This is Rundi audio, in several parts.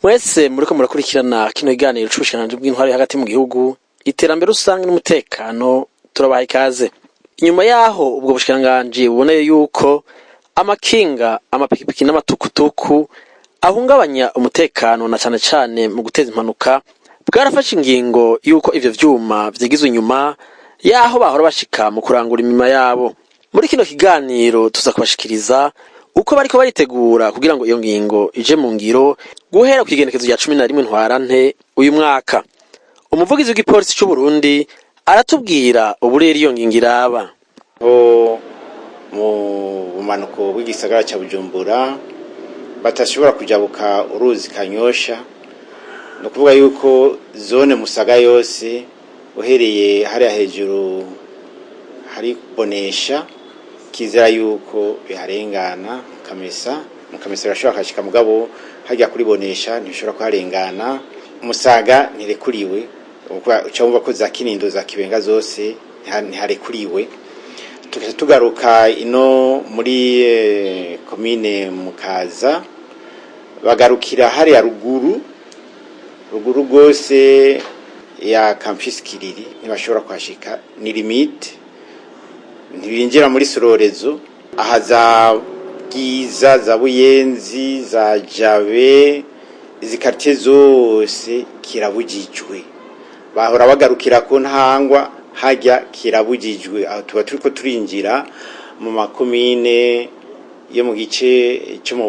Mwese muriko murakurikirana kino kiganiro c'ubushikiranganji bw'intwaro hagati mu gihugu, iterambere rusange n'umutekano, turabaha ikaze. Inyuma yaho ubwo bushikiranganji buboneye yuko amakinga, amapikipiki n'amatukutuku ahungabanya umutekano na cane cane mu guteza impanuka, bwarafashe ingingo yuko ivyo vyuma vyigizwe inyuma yaho bahora bashika mu kurangura imirimo yabo. Muri kino kiganiro tuza kubashikiriza uko bariko baritegura kugira ngo iyo ngingo ije mu ngiro guhera kw'igenekezo rya 11 Ntwarante uyu mwaka. Umuvugizi w'igipolisi c'u Burundi aratubwira uburere iyo ngingo iraba. Bo mu bumanuko bw'igisagara ca Bujumbura batashobora kujabuka uruzi Kanyosha, ni ukuvuga yuko zone Musaga yose, uhereye hariya hejuru hari Bonesha, kizira yuko biharengana. Kamesa, mu Kamesa birashobora kuhashika, mugabo harya kuri Bonesha ntibishobora kuharengana. Musaga ntirekuriwe, uca wumva ko za Kinindo, za Kibenga zose ntiharekuriwe. Tugaca tugaruka ino muri komine Mukaza, bagarukira hariya ruguru ruguru rwose ya Campus Kiriri, ntibashobora kuhashika, ni limite, ntibinjira muri Sororezo. Aha za Bwiza, za Buyenzi, za Jabe, izi quartier zose kirabujijwe. Bahora bagarukira ku Ntangwa, hajya kirabujijwe. Aho tuba turiko turinjira mu makomine yo mu gice cyo mu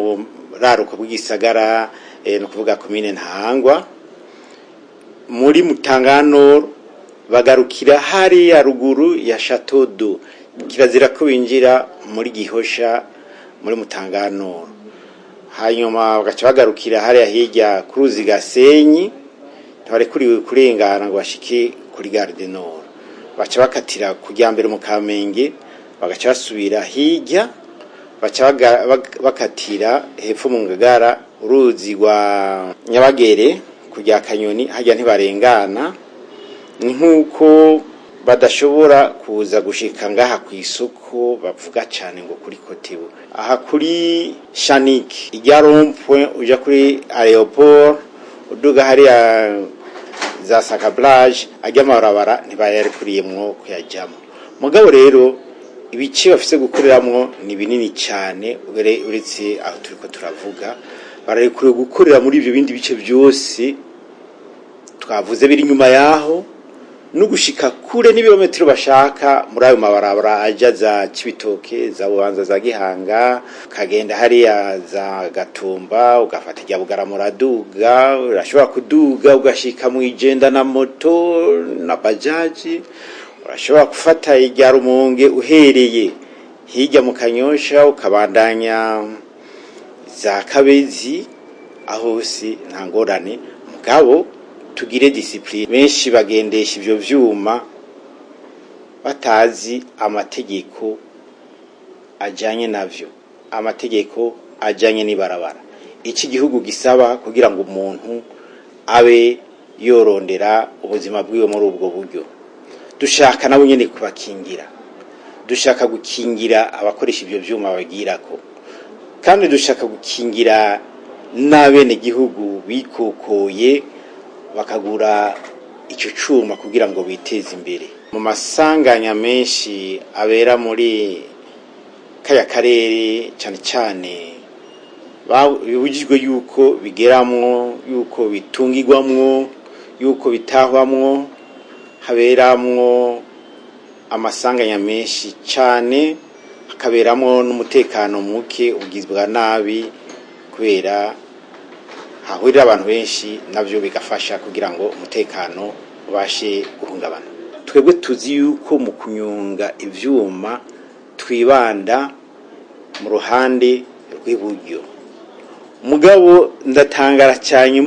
buraruko bw'igisagara, ni ukuvuga komine Ntahangwa. Muri Mutangano bagarukira hariya ruguru ya Château d'Eau, kirazira ko binjira muri Gihosha muri Mutangano. Hanyuma bagaca bagarukira hariya hirya ku ruzi Gasenyi, ntibarekuriwe kurengana ngo bashike kuri Gare du Nord. Baca bakatira kujya mbere mu Kamenge, bagaca basubira hirya, baca bakatira hepfo mu Ngagara, uruzi rwa Nyabagere kujya Kanyoni, hajya ntibarengana. Ni nk'uko badashobora kuza gushika ngaha ku isoko bavuga cyane ngo kuri Kotebu, aha kuri Shanike, ijya rond-point uja kuri aéroport, uduga hariya za Sakaplage, ajya amabarabara ntibayarekuriyemwo kuyajyamo. Mugabo rero ibice bafise gukoreramwo ni binini cyane. Uretse aho turiko turavuga, bararekuriwe gukorera muri ibyo bindi bice byose twavuze biri inyuma yaho, no gushika kure n'ibirometero bashaka muri ayo mabarabara aja za Cibitoke, za Bubanza, za Gihanga, ukagenda hariya za Gatumba, ugafata irya Bugarama, uraduga, urashobora kuduga ugashika mu Ijenda na moto na bajaji. Urashobora gufata irya Rumonge uhereye hirya mu Kanyosha, ukabandanya za Kabezi, aho hose nta ngorane. Mugabo tugire discipline. Benshi bagendesha ivyo vyuma batazi amategeko ajanye navyo, amategeko ajanye n'ibarabara, iki gihugu gisaba kugira ngo umuntu abe yorondera ubuzima bwiwe muri ubwo buryo. Dushaka nabo nyene kubakingira, dushaka gukingira abakoresha ivyo vyuma bagirako, kandi dushaka gukingira n'abene gihugu bikokoye bakagura ico cuma kugira ngo biteze imbere. Mu masanganya menshi abera muri kaya karere, cyane cyane bibujijwe yuko bigeramwo, yuko bitungirwamwo, yuko bitahwamwo, haberamwo amasanganya menshi cyane, hakaberamwo n'umutekano muke ugizwe nabi kubera hahurira abantu benshi, navyo bigafasha kugira ngo umutekano ubashe guhungabana. Twebwe tuzi yuko mu kunyonga ivyuma twibanda mu ruhande rw'iburyo, mugabo ndatangara cyane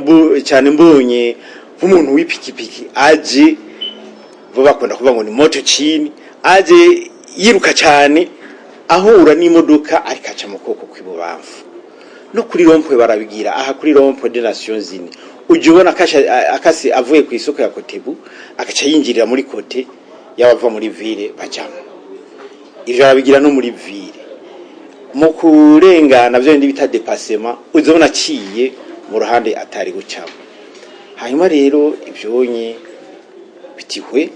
cyane mbonye nk'umuntu w'ipikipiki aje, bo bakunda kuvuga ngo ni moto chini, aje yiruka cyane ahura n'imodoka, ariko aca mu kuboko kw'ibubamfu. No kuri rond-point barabigira. Aha kuri rond-point des Nations Unies, ujya ubona akase avuye ku isoko ya Kotebu, agaca yinjirira muri côté y'abava muri ville bajamo. Ivyo arabigira no muri ville mu kurengana, byo bindi bita dépassement, uzobona aciye mu ruhande atari gucamo. Hanyuma rero ivyonye bitihwe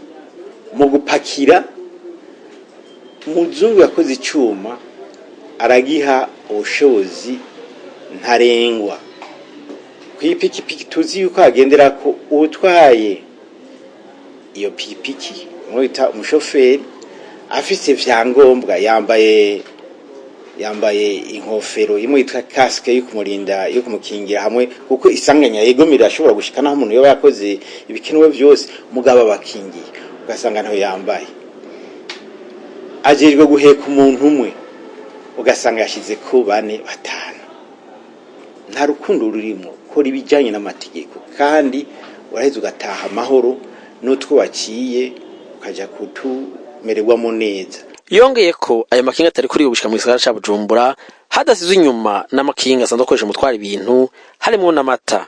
mu gupakira, umuzungu yakoze icuma aragiha ubushobozi ntarengwa. Kw'ipikipiki tuzi yuko hagendera ko utwaye iyo pikipiki, umwe umushoferi, afise vyangombwa, yambaye inkofero imwe yitwa casque yo kumurinda, yo kumukingira, hamwe kuko isanganya yegomira ashobora gushika naho umuntu yoba yakoze ibikenewe vyose, mugabo abakingiye, ugasanga ntayo yambaye. Ajejwe guheka umuntu umwe, ugasanga yashize ko bane, batanu. Nta rukundo rurimo. Kora ibijyanye n'amategeko kandi uraheza ugataha amahoro, n'utwo waciye ukajya kutumererwamo neza. Yongeye ko ayo makinga atari kuri gushika mu gisagara ca Bujumbura, hadasizwe inyuma n'amakinga asanzwe akoresha mu gutwara ibintu, harimwo n'amata.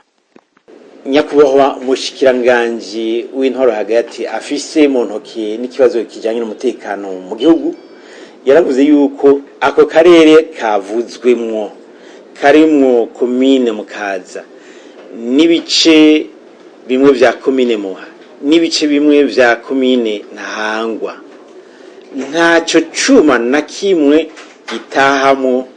Nyakubahwa umushikiranganji w'intwaro hagati, afise mu ntoki n'ikibazo kijanye n'umutekano mu gihugu, yaravuze yuko ako karere kavuzwemwo karimwo komine Mukaza n'ibice bimwe vya komine Muha n'ibice bimwe vya komine Ntahangwa, ntacyo cuma na kimwe gitahamo,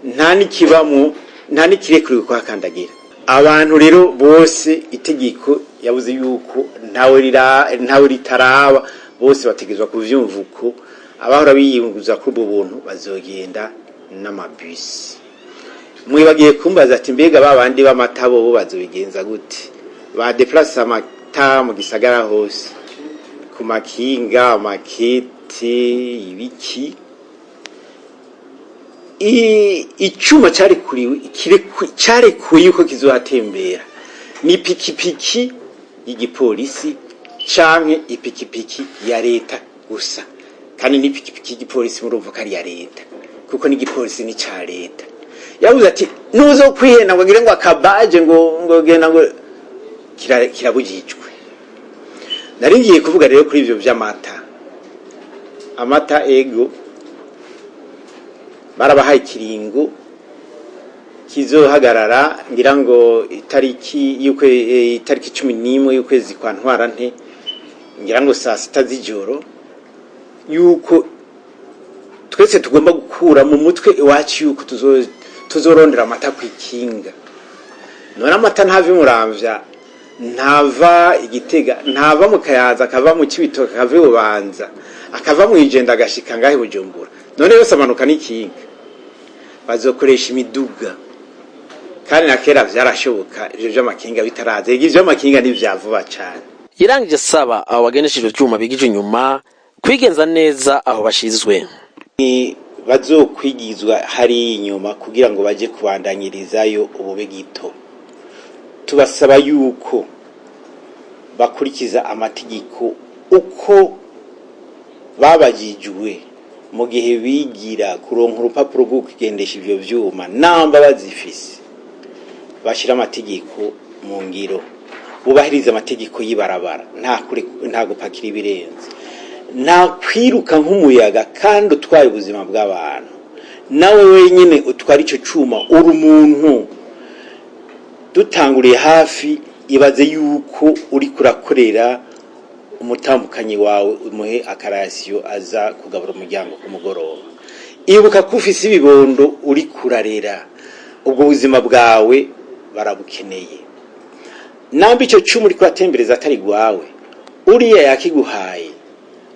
nta n'ikibamwo, nta n'ikirekuriwe kuhakandagira. Abantu rero bose, itegeko yabuze yuko ntawe ritaraba, bose bategerezwa kuvyumva uko. Abahora biyunguza kuri ubwo buntu bazogenda n'amabisi. Mwibagiye kumbaza ati: mbega ba bandi b'amata bo bazobigenza gute, ba déplace amata mu gisagara hose ku makinga, amakete, ibiki? Icuma carekuriwe, carekuwe yuko kizohatembera ni ipikipiki y'igipolisi canke ipikipiki ya leta gusa. Kandi n'ipikipiki y'igipolisi murumva ko ari iya leta, kuko n'igipolisi ni ca leta. Yavuze ati: nuzo kwihenda ngo ngire ngo akabaje ngo genda ngo kirabujijwe. Nari ngiye kuvuga rero kuri ivyo vy'amata. Amata, ego, barabahaye ikiringo kizohagarara, ngira ngo itariki y'ukwe itariki 11 y'ukwezi kwa Ntwarante, ngira ngo saa 6 z'ijoro, yuko twese tugomba gukura mu mutwe iwacu yuko tuzorondera amata kw'ikinga. None amata ntava imuramvya, ntava Igitega, ntava mu Kayanza, akava mu Cibitoke, akava i Bubanza, akava mu Ijenda, agashika ngahe Bujumbura? None yose amanuka n'ikinga? Bazokoresha imiduga. Kandi na kera vyarashoboka ivyo vy'amakinga bitaraza. Ega ivyo vy'amakinga ntivya vuba cane. Yarangije asaba abo bagendesheje ivyuma bigije inyuma kwigenza neza aho bashizwe. Ni bazokwigizwa hariya inyuma kugira ngo baje kubandanyirizayo ubube gito. Tubasaba yuko bakurikiza amategeko uko babajijwe mu gihe bigira kuronka urupapuro rwo kugendesha ivyo vyuma. Namba bazifise, bashira amategeko mu ngiro, bubahiriza amategeko y'ibarabara. Nta kure, nta gupakira ibirenze, nta kwiruka nk'umuyaga kandi utwaye ubuzima bw'abantu. Nawe wenyine utwara ico cuma, uri umuntu. Dutanguriye hafi, ibaze yuko uri kurakorera umutambukanyi wawe, umuhe akarasiyo aza kugabura umuryango ku mugoroba. Ibuka ko ufise ibibondo uri kurarera, ubwo buzima bwawe barabukeneye. Namba icyo cuma uri kuratembereza atari gwawe, uriya yakiguhaye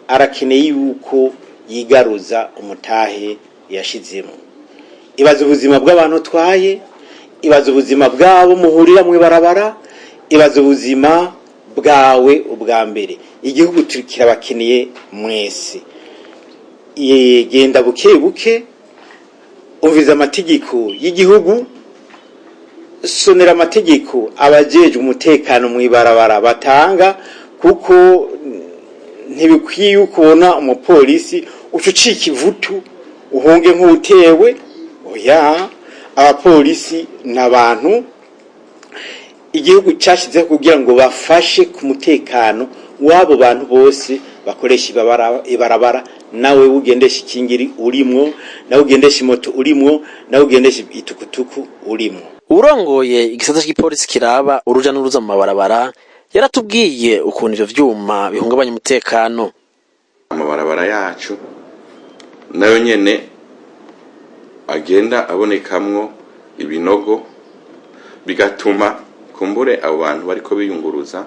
arakeneye yuko yigaruza umutahe yashizemo. Ibaza ubuzima bw'abantu utwaye, ibaza ubuzima bwabo muhurira mu ibarabara, ibaza ubuzima bwawe ubwa mbere. Igihugu kirabakeneye mwese. Genda buke buke, umviza amategeko y'igihugu, sonera amategeko abajejwe umutekano mu ibarabara batanga, kuko ntibikwiye yuko ubona umupolisi uca ucika ivutu, uhunge nk'utewe. Oya, abapolisi ni abantu igihugu cyashyizeho kugira ngo bafashe ku mutekano w'abo bantu bose bakoresha ibarabara. Nawe ugendesha ikingiri urimwo, nawe ugendesha imoto urimwo, nawe ugendesha itukutuku urimwo. Uwurongoye igisata c'igipolisi kiraba uruja n'uruza mu mabarabara yaratubwiye ukuntu ivyo vyuma bihungabanya umutekano. Amabarabara yacu nayo nyene agenda abonekamwo ibinogo, bigatuma kumbure abo bantu bariko biyunguruza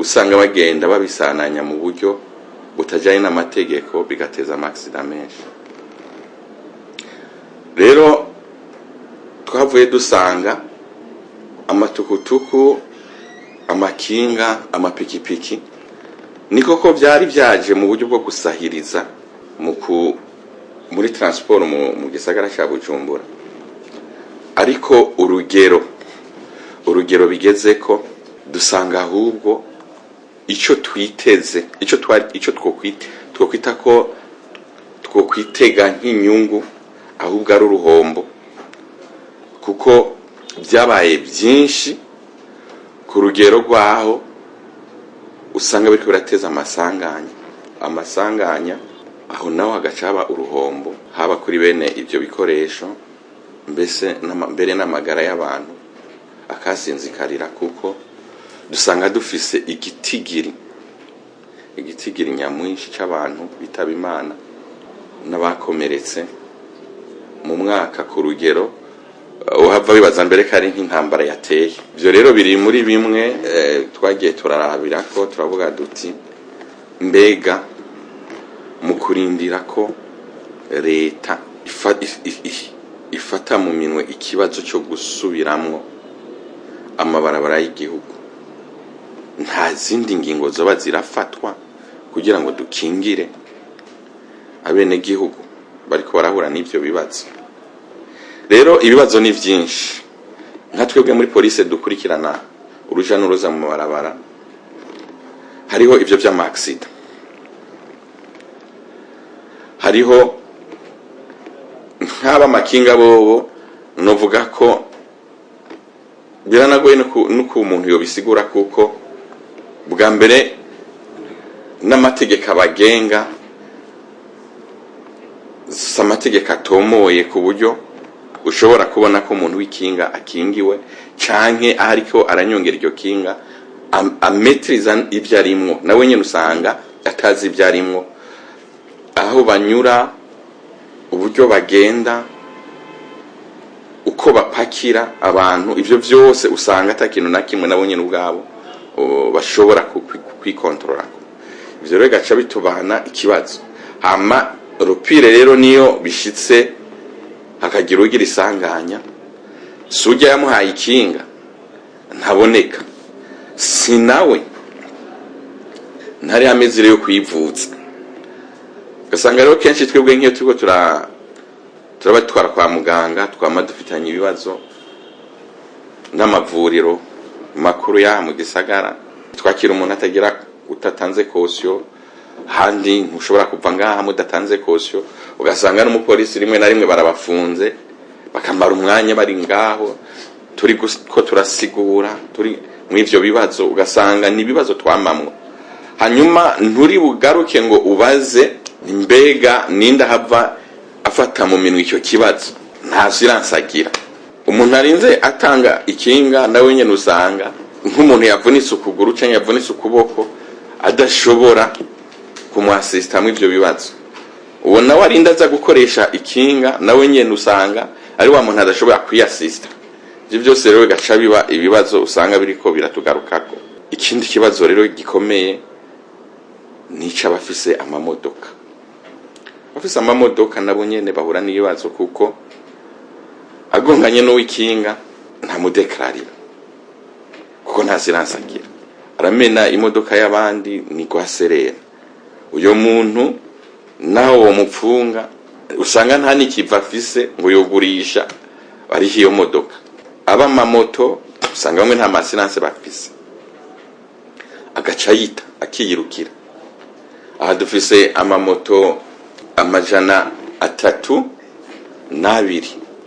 usanga bagenda babisananya mu buryo butajanye n'amategeko, bigateza amaksida menshi. Rero twavuye dusanga amatukutuku, amakinga, amapikipiki ni koko byari byaje mu buryo bwo gusahiriza muri transport mu gisagara cya Bujumbura, ariko urugero bigeze ko dusanga ahubwo icyo twiteze, icyo twari, icyo twokwita ko twokwitega nk'inyungu, ahubwo ari uruhombo, kuko byabaye byinshi ku rugero rwaho usanga biriko birateza amasanganya. Aho naho hagaca haba uruhombo, haba kuri bene ibyo bikoresho, mbese mbere n'amagara y'abantu akasinzikarira, kuko dusanga dufise igitigiri nyamwinshi c'abantu bitaba Imana n'abakomeretse mu mwaka, ku rugero uhava wibaza mbere ko ari nk'intambara yateye. Ibyo rero biri muri bimwe twagiye turarabira ko turavuga duti: mbega mu kurindira ko leta ifata mu minwe ikibazo cyo gusubiramwo amabarabara y'igihugu, nta zindi ngingo zoba zirafatwa kugira ngo dukingire abenegihugu bariko barahura n'ivyo bibazo? Rero ibibazo ni vyinshi. Nka twebwe muri polisi dukurikirana uruja n'uruza mu mabarabara, hariho ivyo vy'amaksida, hariho nk'aba makinga bobo novuga ko biranagoye no ku umuntu yobisigura, kuko bwa mbere n'amategeko abagenga si amategeko atomoye ku buryo ushobora kubona ko umuntu w'ikinga akingiwe, canke aho ariko aranyongera iryo kinga ametiriza ibyo arimwo. Nawe nyene usanga atazi ibyo arimwo, aho banyura, uburyo bagenda, uko bapakira abantu, ivyo vyose usanga ata kintu na kimwe nabo nyene ubwabo bashobora kwikontororako. Ivyo rero bigaca bitubana ikibazo. Hama rupire rero niyo bishitse hakagira ugira isanganya, sujya yamuhaye ikinga ntaboneka, si nawe ntari ameze yo kwivuza. Ugasanga rero kenshi twebwe nk'iyo turiko turabatwara kwa muganga, twama dufitanye ibibazo n'amavuriro makuru y'aha mu gisagara. Twakira umuntu atagira, utatanze caution, handi ntushobora kuva ngaha mudatanze caution. Ugasanga n'umupolisi rimwe na rimwe barabafunze, bakamara umwanya bari ngaho, turi ko turasigura, turi mu ivyo bibazo. Ugasanga ni ibibazo twamamwo. Hanyuma nturi bugaruke ngo ubaze mbega ninde ahava afata mu minwe icyo kibazo? Nta silence agira. Umuntu arinze atanga ikinga nawe nyene usanga nk'umuntu yavunitse ukuguru canke yavunitse ukuboko adashobora kumwasista mu ivyo bibazo. Uwo nawe arinda aza gukoresha ikinga, nawe nyene usanga ari wa muntu adashobora kwiyasista. Ivyo byose rero bigaca biba ibibazo usanga biriko biratugarukako. Ikindi kibazo rero gikomeye nica abafise amamodoka. Abafise amamodoka nabo nyene bahura n'ibibazo, kuko agonganye n'uw'ikinga ntamudekararira, kuko nta assurance agira, aramena imodoka y'abandi, ni gwaserera. Uyo muntu naho uwo mupfunga, usanga nta n'ikiva afise ngo yogurisha ariho iyo modoka. Aba amamoto usanga bamwe nta assurance bafise, agaca yita akiyirukira. Aha dufise amamoto 302,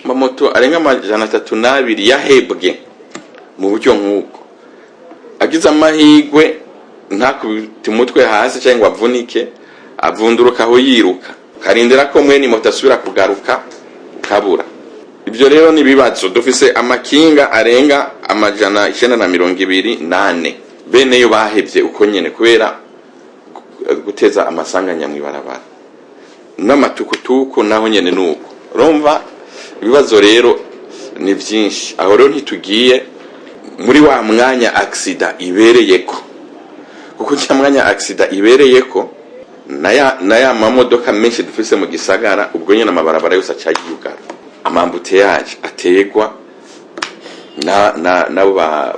amamoto arenga 302 yahebwe mu buryo nk'ubwo. Agize amahirwe ntakubite umutwe hasi cyangwa ngo avunike, avunduruka aho yiruka, karindira ko mwene moto asubira kugaruka, ukabura. Ibyo rero ni ibibazo. Dufise amakinga arenga 924, bene yo bahevye uko nyene kubera guteza amasanganya mw'ibarabara. N'amatukutuku naho nyene nuko. Urumva ibibazo rero ni vyinshi. Aho rero ntitugiye muri wa mwanya accident ibereyeko, kuko cya mwanya accident ibereyeko na ya mamodoka menshi dufise mu gisagara, ubwo nyene amabarabara yose aca yugara, ama embouteillages ategwa na na nabo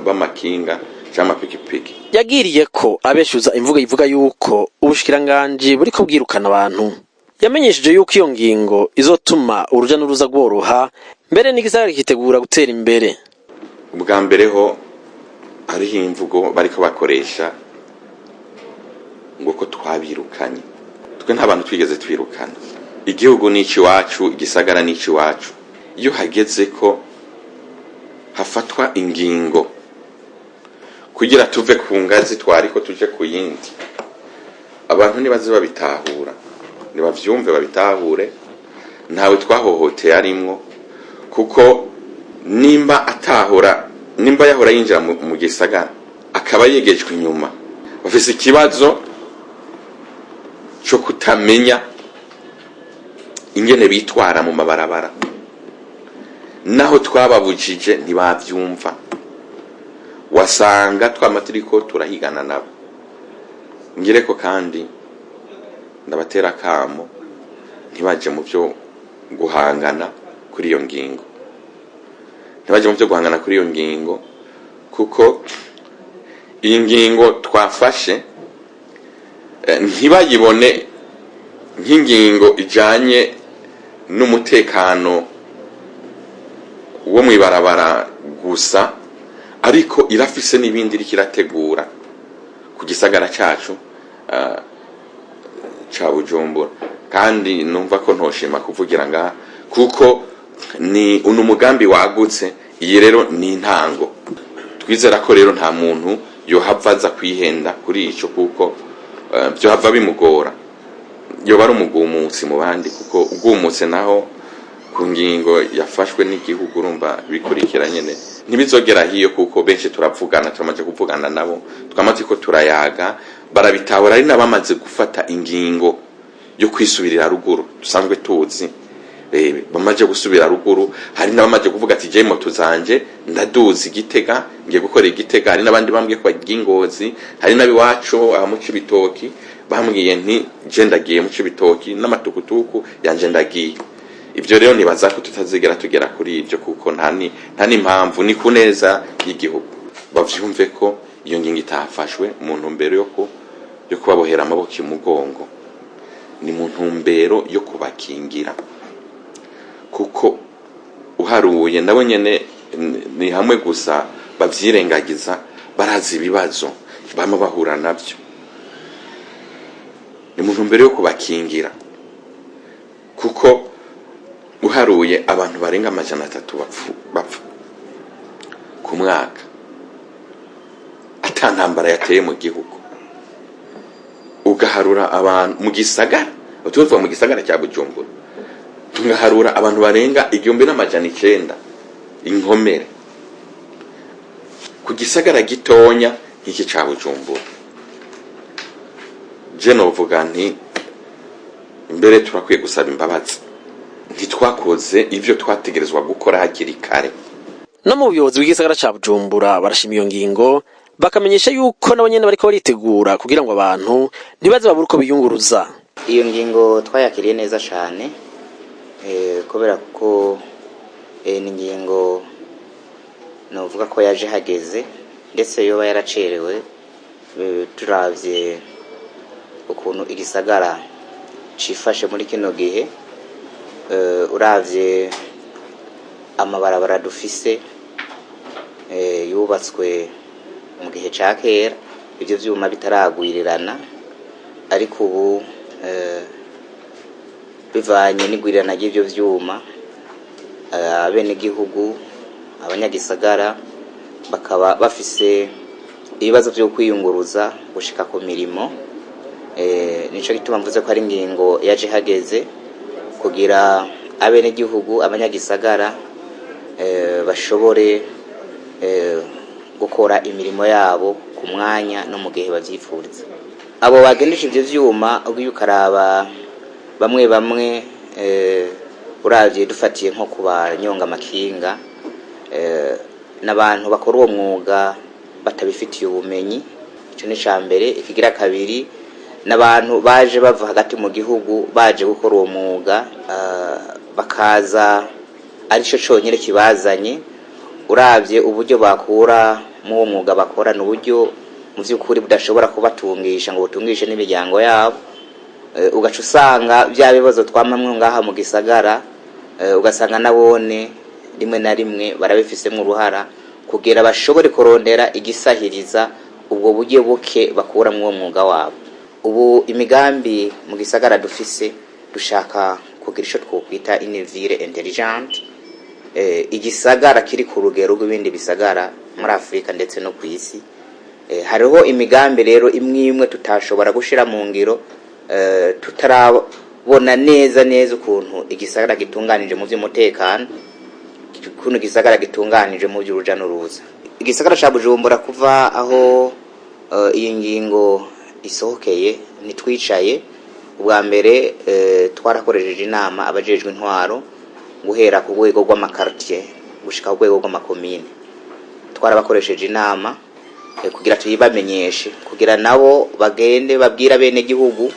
b'amakinga cyangwa amapikipiki. Yagiriye ko abeshuza imvugo ivuga yuko ubushikiranganji buriko bwirukana abantu. Yamenyesheje yuko iyo ngingo izotuma uruja n'uruza rworoha, mbere n'igisagara kitegura gutera imbere. Ubwa mbere ho hariho imvugo bariko bakoresha ngo ko twabirukanye. Twe nta bantu twigeze twirukana. Igihugu ni icy'iwacu, igisagara ni icy'iwacu. Iyo hageze ko hafatwa ingingo kugira tuve ku ngazi twariko tuje ku yindi, abantu nibaze babitahura, nibavyumve babitahure. Ntawe twahohoteye arimwo, kuko nimba atahora, nimba yahora yinjira mu gisagara akaba yegejwe inyuma, bafise ikibazo cyo kutamenya ingene bitwara mu mabarabara. Naho twababujije ntibavyumva, wasanga twama turiko turahigana nabo. Ngireko kandi ndabatera akamo, ntibaje mu byo guhangana kuri iyo ngingo, ntibaje mu byo guhangana kuri iyo ngingo, kuko iyi ngingo twafashe ntibayibone nk'ingingo ijanye n'umutekano wo mw'ibarabara gusa, ariko irafise n'ibindi iriko irategura ku gisagara cacu ca Bujumbura. Kandi numva ko ntoshima kuvugira ngaha, kuko ni uno umugambi wagutse. Iyi rero ni intango. Twizera ko rero nta muntu yohava aza kwihenda kuri ico, kuko vyohava bimugora, yoba ari umugumutsi mu bandi, kuko ugumutse naho ku ngingo yafashwe n'igihugu, urumva bikurikira nyene ntibizogera hiyo, kuko benshi turavugana, turamaze kuvugana nabo, twamaze ko turayaga, barabitahura. Ari n'abamaze gufata ingingo yo kwisubirira ruguru dusanzwe tuzi, bamaze gusubira ruguru. Hari n'abamaze kuvuga ati: "Je moto zanje ndaduza igitega, ngiye gukora igitega." Hari n'abandi bambwiye ko bagiye Ingozi, hari n'abiwacu aha mu Cibitoki bambwiye nti: "Je ndagiye mu Cibitoki n'amatukutuku yanje ndagiye." Ibyo rero nibaza ko tutazigera tugera kuri ibyo, kuko nta n'impamvu, ni ku neza y'igihugu. Bavyumve ko iyo ngingo itafashwe mu ntumbero yo kubabohera amaboko imugongo, ni mu ntumbero yo kubakingira, kuko uharuye nabo nyene ni hamwe gusa bavyirengagiza, barazi ibibazo bama bahura navyo. Ni mu ntumbero yo kubakingira, kuko uharuye abantu barenga 300 bapfa ku mwaka ata ntambara yateye mu gihugu, ugaharura abantu mu gisagara, tuvuga mu gisagara cya Bujumbura, tugaharura abantu barenga 1900 inkomere ku gisagara gitonya nk'iki ca Bujumbura, je novuga nti mbere turakwiye gusaba imbabazi, ntitwakoze ivyo twategerezwa gukora hakiri kare. No mu buyobozi bw'igisagara ca Bujumbura barashima iyo ngingo, bakamenyesha yuko nabo nyene bariko baritegura kugira ngo abantu ntibaze babure uko biyunguruza. Iyo ngingo twayakiriye neza cyane, kubera ko ni ingingo novuga ko yaje hageze, ndetse yoba yaracerewe. Turavye ukuntu igisagara cifashe muri kino gihe, uravye amabarabara dufise yubatswe mu gihe ca kera ivyo vyuma bitaragwirirana, ariko ubu bivanye n'igwirirana ry'ivyo vyuma, abenegihugu, abanyagisagara bakaba bafise ibibazo vyo kwiyunguruza gushika ku mirimo. Nico gituma mvuze ko ari ingingo yaje hageze kugira abenegihugu, abanyagisagara. bashobore gukora imirimo yabo ku mwanya no mu gihe bavyipfuriza. Abo bagendesha ivyo vyuma, ugiye ukaraba bamwe bamwe, uravye dufatiye nko ku banyonga amakinga, n'abantu bakora uwo mwuga batabifitiye ubumenyi. Ico ni ca mbere. Ikigira kabiri, n'abantu baje bava hagati mu gihugu baje gukora uwo mwuga, bakaza arico conyene kibazanye. Uravye uburyo bakura mu uwo mwuga bakora, ni uburyo mu vy'ukuri budashobora kubatungisha ngo butungishe n'imiryango yabo. Ugaca usanga bya bibazo twamamwe ngaha mu gisagara, ugasanga nabone rimwe na rimwe barabifisemwo uruhara kugira bashobore kurondera igisahiriza ubwo buryo buke bakura mu uwo mwuga wabo. Ubu imigambi mu gisagara dufise, dushaka kugira ico twokwita une ville intelligente, igisagara kiri ku rugero rw'ibindi bisagara muri Afurika ndetse no ku isi. Hariho imigambi rero imwe imwe tutashobora gushira mu ngiro tutarabona neza neza ukuntu igisagara gitunganije mu vy'umutekano, ukuntu igisagara gitunganije mu vy'uruja n'uruza. Igisagara ca Bujumbura, kuva aho iyi ngingo isohokeye, ntitwicaye. Ubwa mbere, twarakoresheje inama abajejwe intwaro guhera ku rwego rw'amakartier gushika ku rwego rw'amakomine. Twarabakoresheje inama kugira tuyibamenyeshe, kugira nabo bagende babwira bene gihugu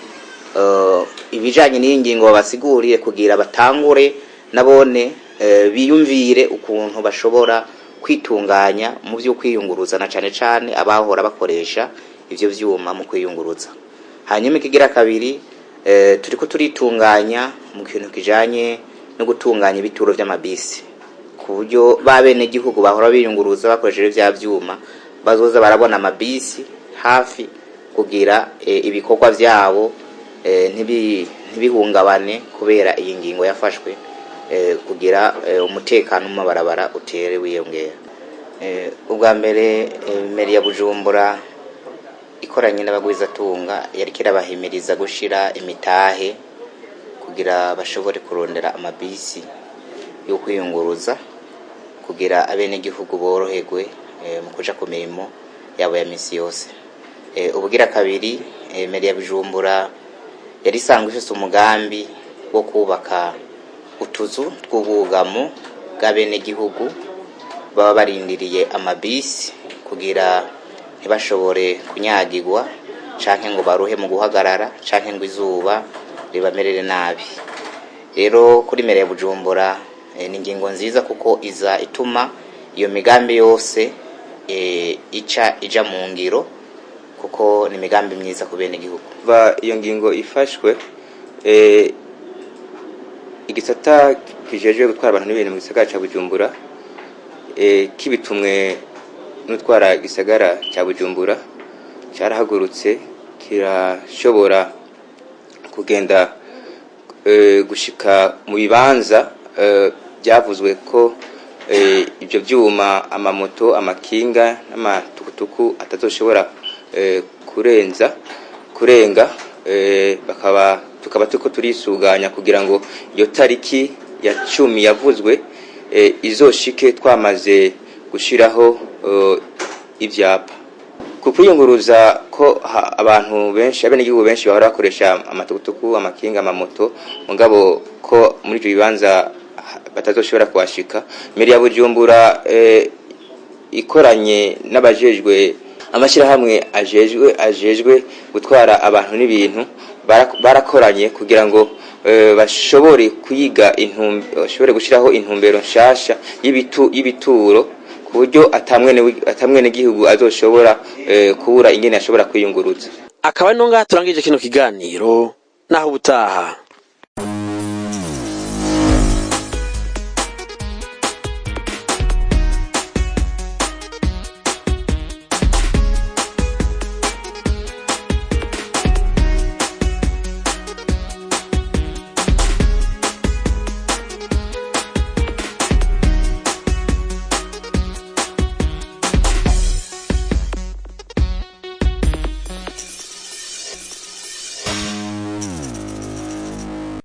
ibijanye n'iyi ngingo, babasiguriye kugira batangure nabone biyumvire ukuntu bashobora kwitunganya mu vyo kwiyunguruza, na cane cane abahora bakoresha ivyo vyuma mu kwiyunguruza. Hanyuma ikigira kabiri, turiko turitunganya mu kintu kijanye no gutunganya ibituro vy'amabisi, ku buryo ba bene gihugu bahora biyunguruza bakoresheje vya vyuma bazoza barabona amabisi hafi, kugira ibikorwa vyabo ntibihungabane kubera iyi ngingo yafashwe, kugira umutekano mu mabarabara utere wiyongera. Ubwa mbere, mairie ya Bujumbura ikoranye n'abagwizatunga yariko irabahimiriza gushira imitahe kugira bashobore kurondera amabisi yo kwiyunguruza, kugira abenegihugu boroherwe mu kuja ku mirimo yabo ya misi yose. Ubugira kabiri, mairie ya Bujumbura yari isanzwe ifise umugambi wo kubaka utuzu tw'ubwugamo bw'abenegihugu baba barindiriye amabisi, kugira ntibashobore kunyagirwa canke ngo baruhe mu guhagarara canke ngo izuba ribamerere nabi. Rero kuri mairie ya Bujumbura, ni ingingo nziza kuko iza ituma iyo migambi yose ica ija mu ngiro, kuko ni imigambi myiza ku benegihugu. Kuva iyo ngingo ifashwe, igisata kijejwe gutwara abantu n'ibintu mu gisagara ca Bujumbura, kibitumwe n'utwara gisagara ca Bujumbura, carahagurutse kirashobora kugenda gushika mu bibanza byavuzwe ko ibyo byuma, amamoto, amakinga n'amatukutuku atazoshobora kurenza kurenga, bakaba tukaba turiko turisuganya kugira ngo iyo tariki ya 10 yavuzwe izoshike twamaze gushiraho ivyapa. Ku kwiyunguruza ko abantu benshi, abenegihugu benshi bahora bakoresha amatukutuku, amakinga, amamoto, mugabo ko muri ivyo bibanza batazoshobora kuhashika, mairie ya Bujumbura ikoranye n'abajejwe amashyirahamwe ajejwe gutwara abantu n'ibintu, barakoranye kugira ngo bashobore kwiga bashobore gushiraho intumbero nshasha y'ibituro, ku buryo atamwene gihugu azoshobora kubura ingene ashobora kwiyunguruza. Akaba ari no ngaha turangije kino kiganiro, naho ubutaha.